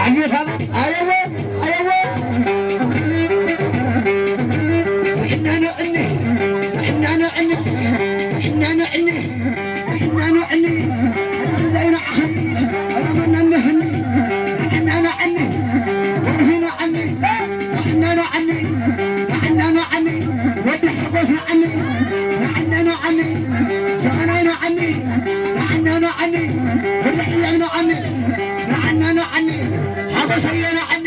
ኣየታለ ኣየወ ኣየወ ንሕናኖ ዕኒ ንሕናኖ ዕኒ ንሕናኖ ዕኒ ንሕናኖ ዕኒ ኣዳልዳይና ዓኸኒ ኣረመናኒ ህኒ ንሕናኖ ዕኒ ወርሂኖ ዕኒ ንሕናኖ ዕኒ ንሕናኖ ዕኒ ወዲ ሓጎስና ዓኒ ንዓናና ዓኒ ጀቐናይና ዓኒ ንዓናና ዓኒ ወዲ ዕያይና ዓኒ ንዓናና ዓኒ ሓጎሰየና ዓኒ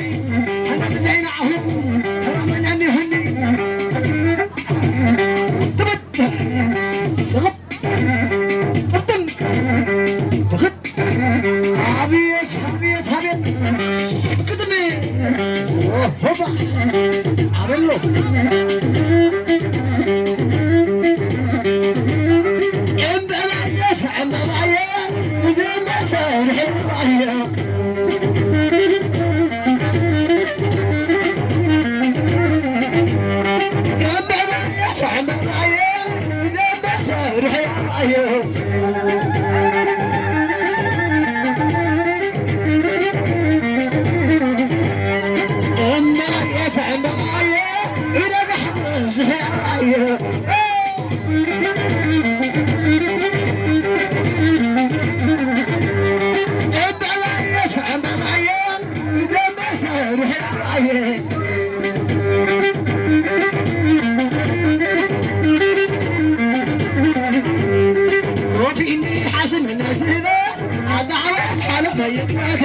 ሃናትለይና ዓሁ ተራመናኒ ህኒ ትብት ትብት ጥብጥም ትኽት ኣብየት ኣብየት ኣብየት ቅድሚ ሆባ ኣበሎ እምበላየ ሰዕመባየ ብዘመሰ ርሕባየ እምበላየ ሰዕመባየ ብዘመሰ ርሕባየ ሮቢኒ ሓስም ነስህበ ኣዳዕወ ሓለፈ ይትዋከ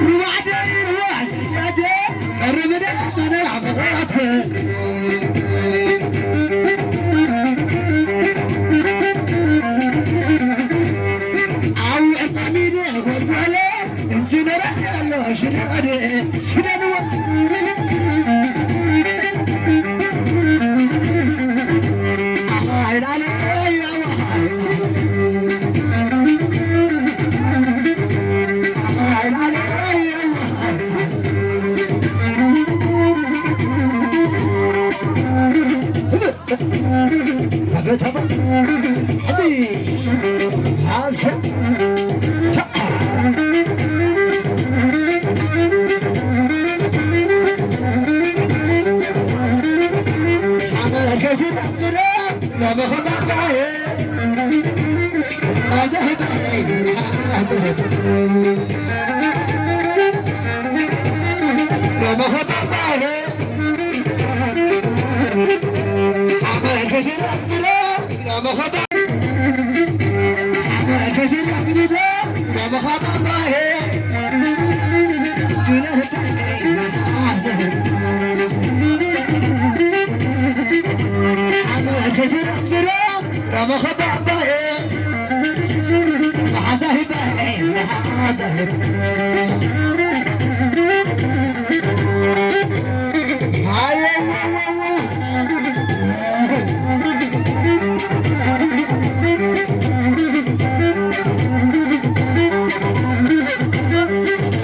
ሩባዕደ ሩባዕ ሰሰደ ቀርምደ ተነራበ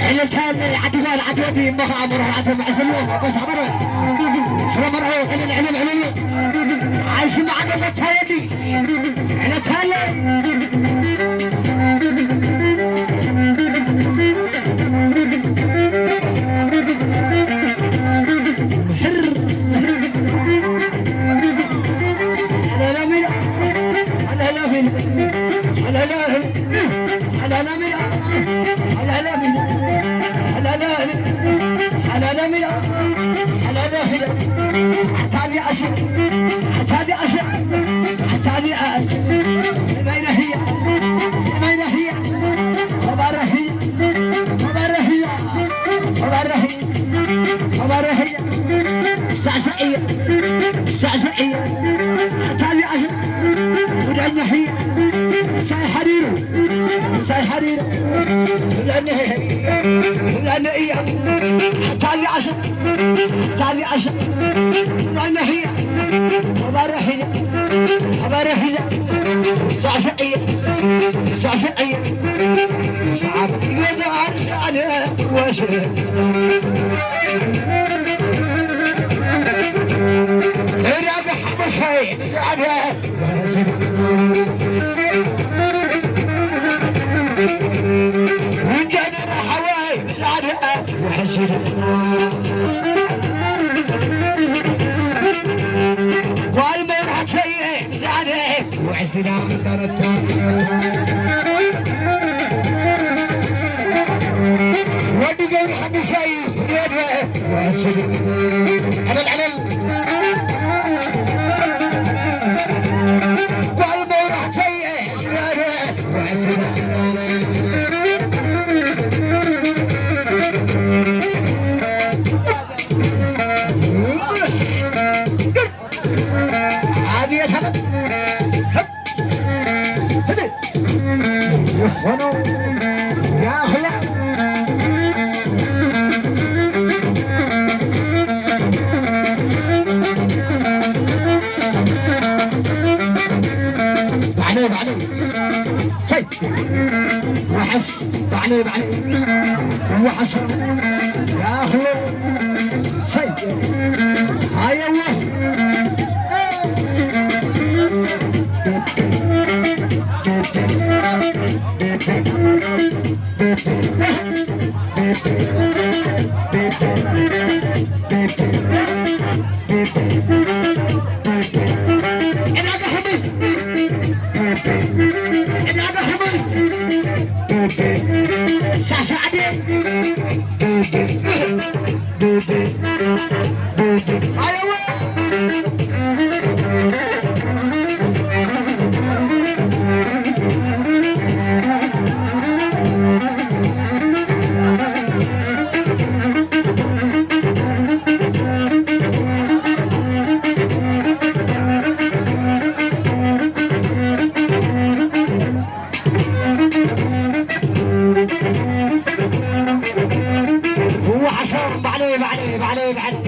ዕልልታ ዓዲ ጓል ዓዲ ወዲ እሞ ኸዓ መርዓቶም ዕስልዎም ኣቦ ሳዕበረ ስለ መርዑ ዕልል ዕልል ዕልል ኣይስማዕ ዘሎ ታወዲ ዕለታለ ምሕር ሳዕሳዕ እየ፣ ሳዕሳዕ እየ። ኣታ እዚኣ ሸ-፣ ጉደኛ ህየ። ምሳይ ሓዲሩ፣ ምሳይ ሓዲሩ። ትብለኒ፣ ትብለኒ እያ። ኣታ እዚኣ ሸ-፣ ኣታ እዚኣ ሸ-፣ ጉደኛ ህየ። ተባረኽ እያ፣ ተባረኽ እያ። ሳዕሳዕ እየ፣ ሳዕሳዕ እየ። ሰዓት ገዛ ኣርሻለ ወሸ። ዕዳጋ ሓበሻይ ብዛዕባ ውሕስና መዛረብታ ወዲ ገብሪ ሓሙሻይ ወደ ውሕስና ዕለል ዕለል ጓል መብራሕተይ ወደ ውሕስና ዓብየት ዓመት ህደ ይኾኖ ያህላ ባዕለይ ባዕለይ ሰይ ወሓስ ባዕለይ ባዕለይ ወሓስ ያህሎ ሰይ ሃየዋ ዕዳጋ ሕሙስ ዕዳጋ ሕሙስ ሳሳዕዴ ኣየወ ወሓሾም ባዕለይ ባዕለይ ባዕለይ ባዕለይ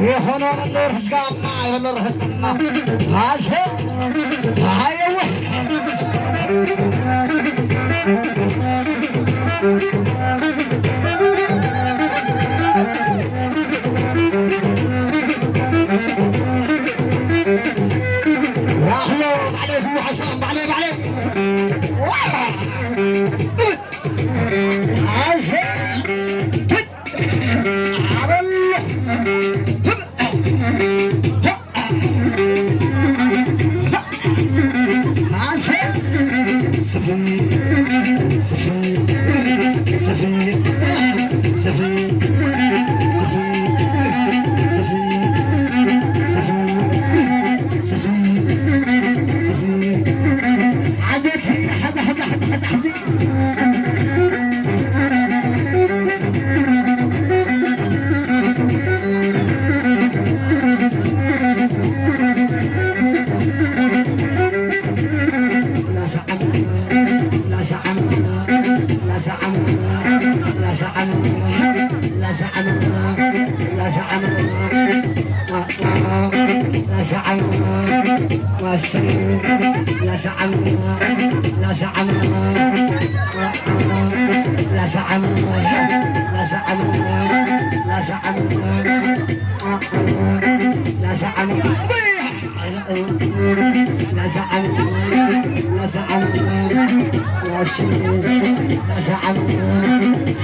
የኾኖ በሎ ርሕስጋማ የበሎ ርሕስጋማ ሃሸ ሃየወ ራህሎ ባዕለይ ክወሓሾም ባዕለይ ባዕለይ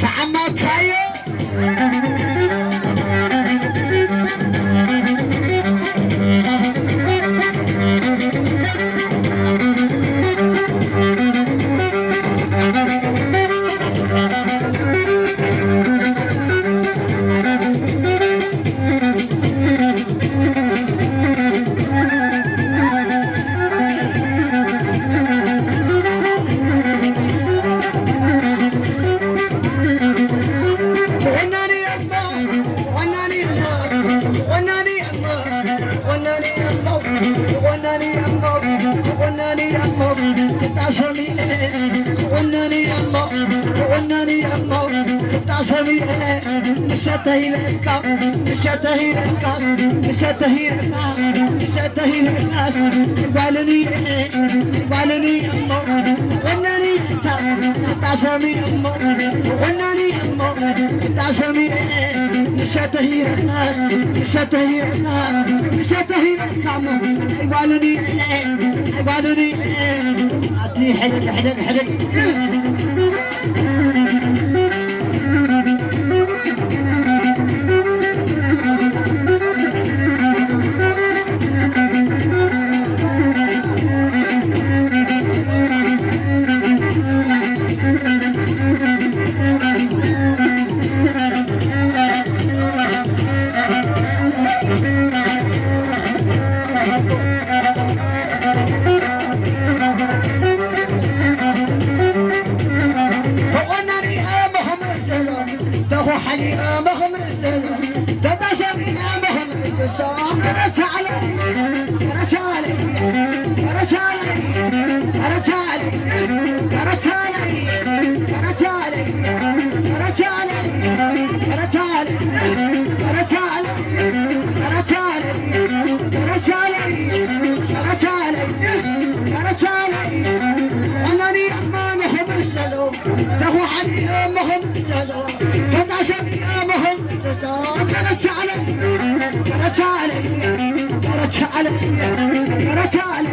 ሰዓማካዮ ጓልኒ እሞ ወናኒ እታ እታ ሰሚ እሞ ወናኒ እሞ እታ ሰሚ ንሰተሂ ርካስ ንሰተሂ ርካስ ንሰተሂ ርካሞ ኣይጓልኒ ኣይጓልኒ ኣቲ ሕደግ ሕደግ ሕደግ ቻለ፣ ኧረ ቻለ፣ ኧረ ቻለ፣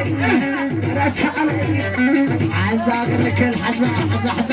ኧረ ቻለ። ሓዛ ግርክል፣ ሓዛ፣ ሓዛ፣ ሓዛ።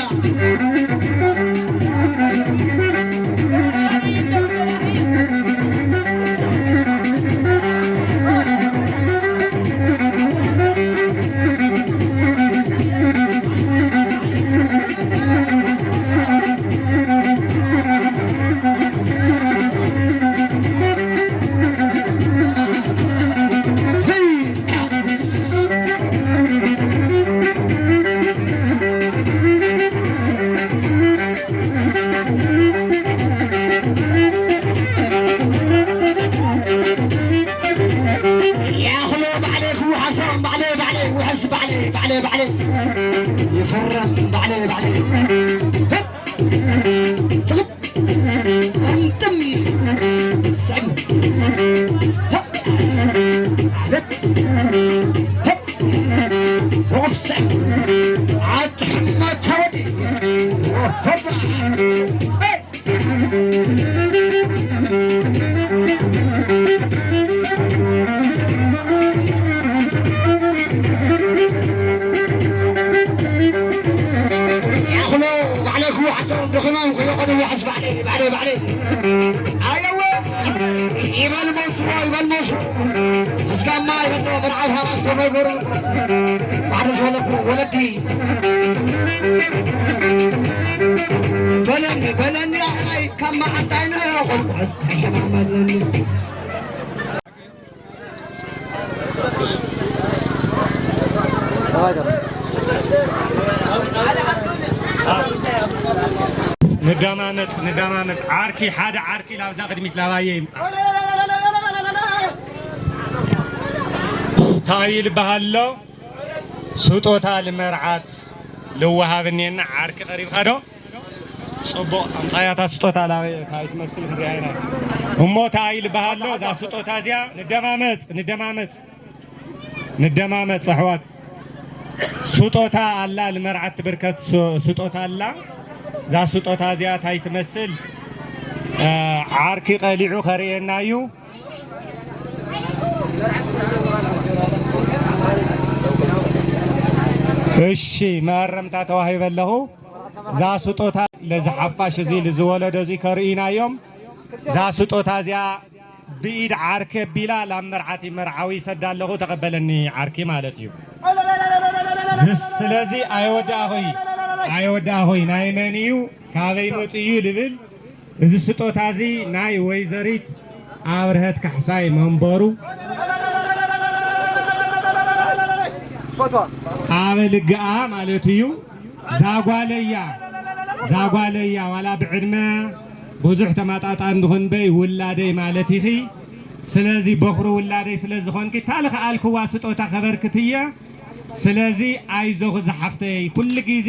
ያኽሎ ባዕለይ ክውሓሶም፣ ባዕለይ፣ ባዕለይ፣ ውሕስ ባዕለይ፣ ባዕለይ፣ ባዕለይ። ይፈረም ባዕለይ፣ ባዕለይ። ህብ! ፍልጥ! ጠምጥም! ስዕም! ህብ! ዓበት! ህብ! ሮብ ስዕም! ዓዲ ሕመ ተወዲ! ሆባ! ሄይ! ኣኽሎ ባዕለይ ክወሓሶም ደኺሞም ክይኸዱ ይወሓስ ባዕለይ፣ ባዕለይ፣ ባዕለይ። ኣየወ! ይበል ሞስዎ፣ ይበል ሞስዎ። ኣስጋማ ይበል መርዓብ ሃባስ ተመይጎሩ። ባዕሉ ዝበለኩ ወለዲ። በለኒ፣ በለኒ፣ ኣይ፣ ካብ መዓልቲ ኣይነ ቆልቁል ኣይሸማመለኒ። ንደማመፅ፣ ንደማመፅ። ዓርኪ፣ ሓደ ዓርኪ ላብዛ ቅድሚት ላባየ ይምፃ። እንታይ ይልበሃል ኣሎ? ስጦታ ልመርዓት ልወሃብ እኒኤና። ዓርኪ ቀሪብካ ዶ? ጽቡቕ፣ ኣምጻያታ ስጦታ ላበየ እንታይ ትመስል ክንሪኣ ኢና። እሞ እንታይ ይልበሃል ኣሎ? እዛ ስጦታ እዚኣ ንደማመጽ፣ ንደማመጽ፣ ንደማመጽ ኣሕዋት። ስጦታ ኣላ፣ ልመርዓት ትብርከት ስ-፣ ስጦታ ኣላ። እዛ ስጦታ እዚኣ እንታይ ትመስል? እ፣ ዓርኪ ቀሊዑ ከርእየና እዩ። እሺ፣ መኣረምታ ተዋሂበ ኣለኹ። እዛ ስጦታ ለዚ ሓፋሽ እዚ፣ ለዚ ወለዶ እዚ ከርእዩና እዮም። እዛ ስጦታ እዚኣ ብኢድ ዓርኪ ኣቢላ ላብ መርዓቲ መርዓዊ ይሰዳ ኣለኹ፣ ተቐበለኒ ዓርኪ ማለት እዩ። ዝስ-፣ ስለዚ ኣየወዳእኹይ፣ ኣየወዳእኹይ፣ ናይ መን እዩ፣ ካበይ መጹ እዩ ልብል፣ እዚ ስጦታ እዚ ናይ ወይዘሪት ኣብርሀት ካሕሳይ መንበሩ ኣበልግኣ ማለት እዩ። ዛጓለያ፣ ዛጓለያ ዋላ ብዕድመ ብዙሕ ተማጣጣ እንድኹን በይ ውላደይ ማለት ኢኺ። ስለዚ በኹሪ ውላደይ ስለ ዝኾንኪ፣ እታ ልኸኣልክዋ ስጦታ ከበርክት እየ። ስለዚ ኣይዞኺ ዝሓፍተይ፣ ኩሉ ግዜ